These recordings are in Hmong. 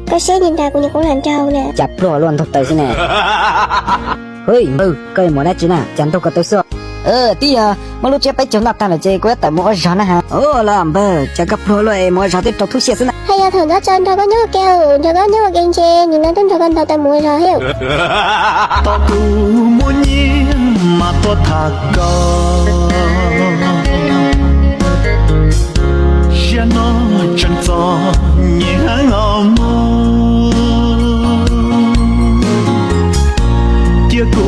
Koj saib ni nrag kuv niag qub hluas nraug na. Cas pluag luaj ntaug taws xwb ne. Hwj npawg, koj yuav mus dab tsi na, cas ntaug ko taw xwb? Tib yog muab lub tsiab peb caug noj tag lawm ces kuv yuav tawm mus ua zog na has. Ua los npawg, cas koj pluag luaj es mus ua zog twb rau thub xyaj xwb na. Hais yog thaum ntxov tso nrog koj nyob ua ke, nrog koj nyob ua ke ntshe nim no twb nrog koj ntaug taws mus ua zog thiab. Tos kuv muaj nyiaj mas tuaj tham koj, siab no tseem txom nyem heev os mog. Cia kuv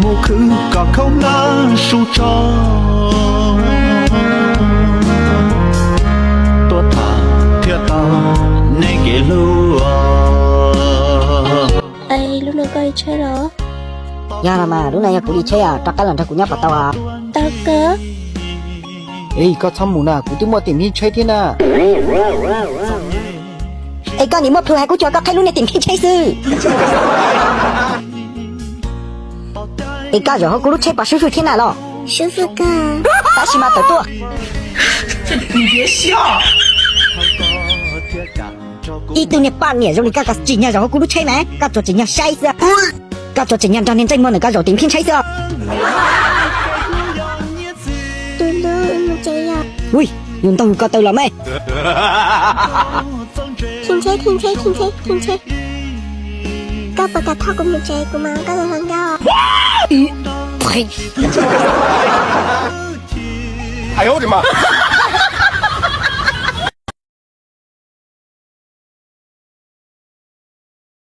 mus khwv kom khaub nqa su tso, tuaj tham thiaj tau nej kev hlub. Lub no koj li tsheb los? Yog los mas, lub no yog kuv li tsheb os, rov qab los nrog kuv nyob puas tau os? Tau kawg. Es koj txhob mus na, kuv twb muaj tim phij tsheb thiab na. Es koj nim muab plhu hais kuv cuag koj qhib lub niag tim phij tsheb xwb. Es koj zaum hauv kuv lub tsheb puas swb fwj thiab na los? Swb fwj kawg. Tab sis mas tawm tuaj. Ib tug niag poj niam zoo li koj, koj tsim nyog zaum hauv kuv lub tsheb mas koj tsuas tsim nyog saib xwb. Koj tsuas tsim nyog nrog niag ntsej muag ntawm koj zaum tim phij tsheb xwb. Tus hlub, mus tsev yom. Ui, yus ntaug yus ko taw los me. Phij tsheb, phij tsheb, phij tsheb, phij tsheb. Koj puas kam thauj kuv mus tsev, kuv mam koj los hluas nkauj.